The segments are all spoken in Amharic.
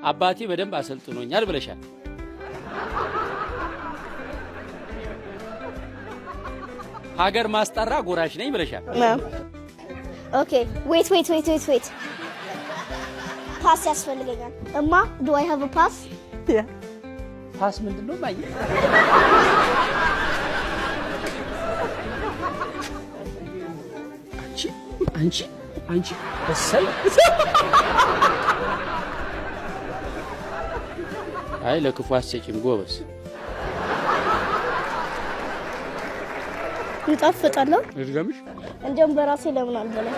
አባቴ በደንብ አሰልጥኖኛል ብለሻል። ሀገር ማስጠራ ጎራሽ ነኝ ብለሻል። Okay, wait, wait, wait, wait, wait፣ pass ያስፈልገኛል። እማ፣ do I have pass? Pass ምንድን ነው ማየ? አንቺ፣ አንቺ፣ አንቺ፣ እሰይ! አይ፣ ለክፉ አትሰጪም፣ ጎበዝ። ይጣፍጣል። ልድገምሽ? እንዲያውም በራሴ ለምን አልበላም?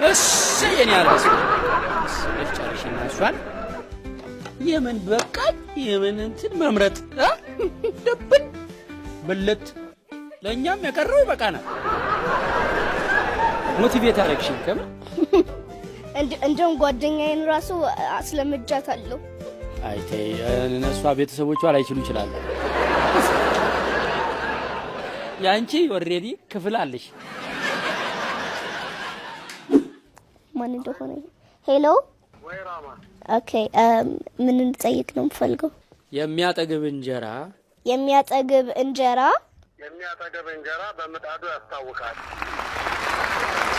እሰይ የኔ አልባስ እሰይ! ጨርሽና እሷን የምን በቃኝ የምን እንትን መምረጥ እ? ደብን ብልት ለእኛም የቀረው ይበቃናል። Motivate አደረግሽኝ ከምን። እንዲያውም ጓደኛዬን ራሱ አስለምጃታለሁ። አይ ተይ፣ እነሷ ቤተሰቦቿ ላይችሉ ይችላሉ። ያንቺ already ክፍል አለሽ። ማን እንደሆነ። Hello፣ okay፣ ምን እንድጠይቅ ነው የምፈልገው? የሚያጠግብ እንጀራ። የሚያጠግብ እንጀራ። የሚያጠግብ እንጀራ በምጣዱ ያስታውቃል።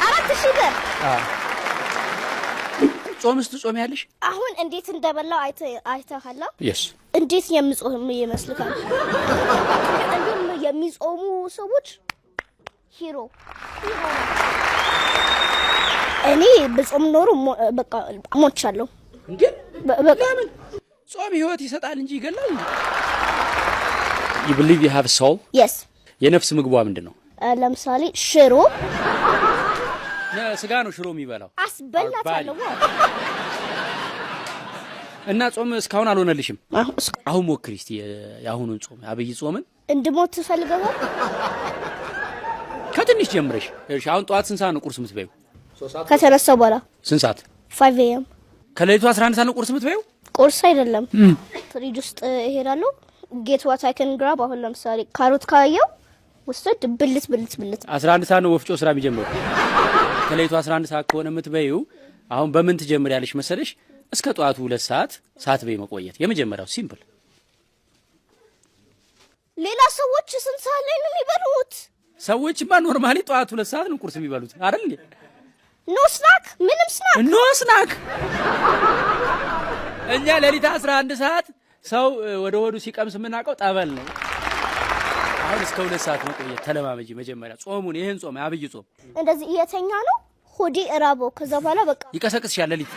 4,000 ብር። ጾምስ ትጾሚያለሽ? አሁን እንዴት እንደበላው አይተሃል? Yes. እንዴት የምጾም ይመስልካል? እንዲሁም የሚጾሙ ሰዎች hero hero ናቸው። እኔ ብጾም ኖሮ በቃ ሞቻለሁ። እንዴ? በቃ። ለምን? ጾም ህይወት ይሰጣል እንጂ ይገላል እንዴ? You believe you have soul? Yes. የነፍስ ምግቧ ምንድን ነው? ለምሳሌ ሽሮ። ስጋ ነው ሽሮ የሚበላው። አስበላታለሁ። እና ጾም እስካሁን አልሆነልሽም? አሁን አሁን ሞክሪ እስቲ የአሁኑን ጾም፣ አብይ ጾምን። እንድሞት ትፈልገዋል? ከትንሽ ጀምረሽ። እሺ፣ አሁን ጠዋት ስንት ሰዓት ነው ቁርስ የምትበይው? ከተነሳው በኋላ። ስንት ሰዓት? 5 AM። ከሌሊቱ 11 ሰዓት ነው ቁርስ የምትበይው? ቁርስ አይደለም፣ ፍሪጅ ውስጥ እሄዳለሁ። Get what I can grab። አሁን ለምሳሌ ካሮት ካየው ውስድ ብልት ብልት ብልት። 11 ሰዓት ነው ወፍጮ ስራ የሚጀምረው። ከሌሊቱ 11 ሰዓት ከሆነ የምትበይው አሁን በምን ትጀምሪያለሽ መሰለሽ? እስከ ጠዋቱ 2 ሰዓት ሳትበይ መቆየት የመጀመሪያው simple። ሌላ ሰዎች ስንት ሰዓት ላይ ነው የሚበሉት? ሰዎችማ normally ጠዋት 2 ሰዓት ነው ቁርስ የሚበሉት አይደል እንዴ? No snack፣ ምንም snack? No snack። እኛ ሌሊት 11 ሰዓት ሰው ወደ ሆዱ ሲቀምስ የምናውቀው ጠበል ነው። አሁን እስከ 2 ሰዓት መቆየት ተለማመጂ። መጀመሪያ ጾሙን፣ ይህን ጾም፣ አብይ ጾም። እንደዚህ እየተኛ ነው ሆዴ እራበው። ከዛ በኋላ በቃ ይቀሰቅስሻል ሌሊት።